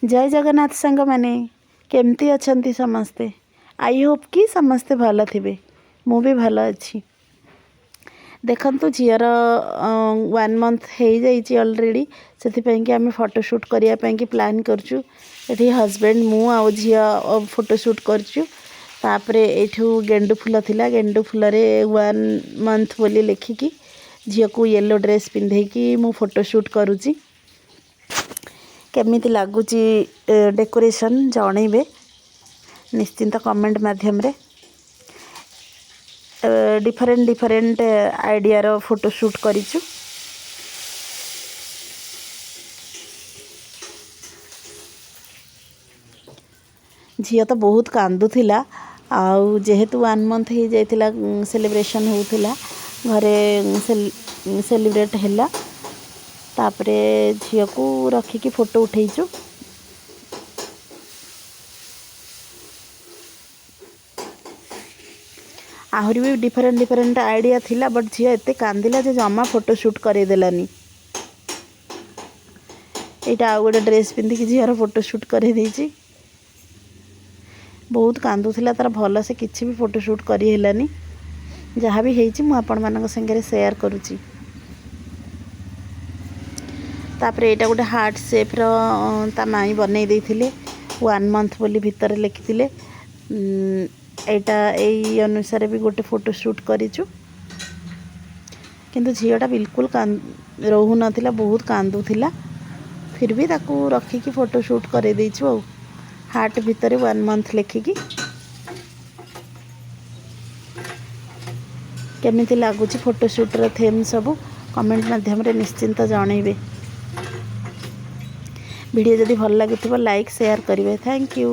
ଜୟ ଜଗନ୍ନାଥ ସାଙ୍ଗମାନେ, କେମିତି ଅଛନ୍ତି ସମସ୍ତେ? I Hope କି ସମସ୍ତେ ଭଲ ଥିବେ। ମୁଁ ବି ଭଲ ଅଛି। ଦେଖନ୍ତୁ, ଝିଅର 1 ମନ୍ଥ ହେଇଯାଇଛି ଅଲରେଡ଼ି, ସେଥିପାଇଁକି ଆମେ ଫଟୋ ସୁଟ୍ କରିବା ପାଇଁକି ପ୍ଲାନ୍ କରୁଛୁ। ଏଠି ହଜବେଣ୍ଡ, ମୁଁ ଆଉ ଝିଅ ଫଟୋ ସୁଟ୍ କରୁଛୁ। ତାପରେ ଏଇଠୁ ଗେଣ୍ଡୁ ଫୁଲ ଥିଲା, ଗେଣ୍ଡୁ ଫୁଲରେ 1 ମନ୍ଥ ବୋଲି ଲେଖିକି ଝିଅକୁ ୟେଲୋ ଡ୍ରେସ୍ ପିନ୍ଧେଇକି ମୁଁ ଫଟୋ ସୁଟ୍ କରୁଛି। କେମିତି ଲାଗୁଛି ଡେକୋରେସନ୍, ଜଣେଇବେ ନିଶ୍ଚିନ୍ତ କମେଣ୍ଟ ମାଧ୍ୟମରେ। ଡିଫରେଣ୍ଟ ଡିଫରେଣ୍ଟ ଆଇଡ଼ିଆର ଫଟୋ ସୁଟ୍ କରିଛୁ। ଝିଅ ତ ବହୁତ କାନ୍ଦୁଥିଲା, ଆଉ ଯେହେତୁ 1 ମନ୍ଥ ହେଇଯାଇଥିଲା, ସେଲିବ୍ରେସନ୍ ହେଉଥିଲା ଘରେ, ସେଲିବ୍ରେଟ୍ ହେଲା। ତାପରେ ଝିଅକୁ ରଖିକି ଫଟୋ ଉଠେଇଛୁ। ଆହୁରି ବି ଡିଫରେଣ୍ଟ ଡିଫରେଣ୍ଟ ଆଇଡ଼ିଆ ଥିଲା, ବଟ୍ ଝିଅ ଏତେ କାନ୍ଦିଲା ଯେ ଜମା ଫଟୋ ସୁଟ୍ କରେଇଦେଲାନି। ଏଇଟା ଆଉ ଗୋଟେ ଡ୍ରେସ୍ ପିନ୍ଧିକି ଝିଅର ଫଟୋ ସୁଟ୍ କରେଇ ଦେଇଛି। ବହୁତ କାନ୍ଦୁଥିଲା, ତାର ଭଲସେ କିଛି ବି ଫଟୋ ସୁଟ୍ କରି ହେଲାନି। ଯାହା ବି ହେଇଛି ମୁଁ ଆପଣମାନଙ୍କ ସାଙ୍ଗରେ ସେୟାର କରୁଛି। ତାପରେ ଏଇଟା ଗୋଟେ ହାର୍ଟ ସେପ୍ର ତା ମାଇଁ ବନେଇ ଦେଇଥିଲେ, 1 ମନ୍ଥ ବୋଲି ଭିତରେ ଲେଖିଥିଲେ। ଏଇଟା ଏଇ ଅନୁସାରେ ବି ଗୋଟେ ଫଟୋ ସୁଟ୍ କରିଛୁ। କିନ୍ତୁ ଝିଅଟା ବିଲକୁଲ ରହୁନଥିଲା, ବହୁତ କାନ୍ଦୁଥିଲା। ଫିର୍ ବି ତାକୁ ରଖିକି ଫଟୋ ସୁଟ୍ କରେଇ ଦେଇଛୁ, ଆଉ ହାର୍ଟ ଭିତରେ 1 ମନ୍ଥ ଲେଖିକି। କେମିତି ଲାଗୁଛି ଫଟୋ ସୁଟ୍ର ଥିମ୍ ସବୁ କମେଣ୍ଟ ମାଧ୍ୟମରେ ନିଶ୍ଚିନ୍ତ ଜଣେଇବେ। ଭିଡ଼ିଓ ଯଦି ଭଲ ଲାଗୁଥିବ, ଲାଇକ୍ ସେୟାର କରିବେ। Thank you.